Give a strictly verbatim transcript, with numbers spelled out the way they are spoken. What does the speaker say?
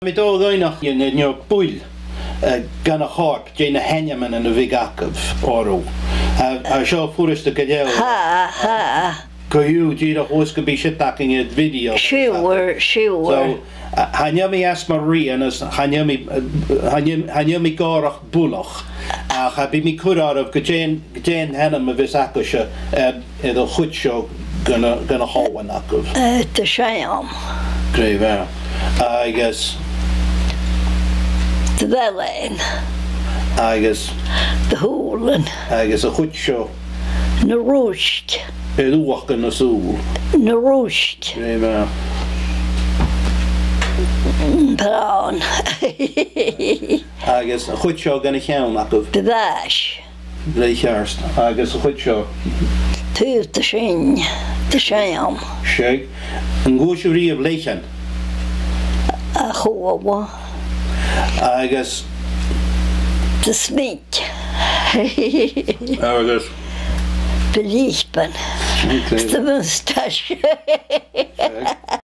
mi dol a dh'fhaighneachd an-diugh, buil, eh, dhan a' chorp, dè na h-ainmean a bhiodh agaibh orra. Tha, tha seo furasta gu leòr. Tha, tha. Co-dhiù, dìreach 's gum bi sibh a' faicinn a' video. Sure, sure. So, a, chan eil mi às mo rian, is chan eil mi, a, chan eil, chan eil mi gòrach buileach. Ach, a, bidh mi a' cur oirbh gu dè an, gu dè an t-ainm a bhios agaibhse, eh, air a' chuid seo dhen a', dhen a' chòmhlan agaibh. Eh, Dè Seann. Glè mhath. Agus Dè Mhailein. Agus Dè Shùilean. Agus a' chuid seo. Na Rùisg. Air uachdar na sùl. Na Rùisg. Glè mhath. Bròn. Agus a' chuid seo dhen a' cheann agaibh. Dè Bhàis. Glè cheart. Agus a' chuid seo. Taobh Dè Seinn. Dè Seann. Seadh. An cuala sibh riamh Leathann? A chuala. Agus Dè Smid. Agus Dè Lipean. Okay. Dè Mhùstaich. Seadh.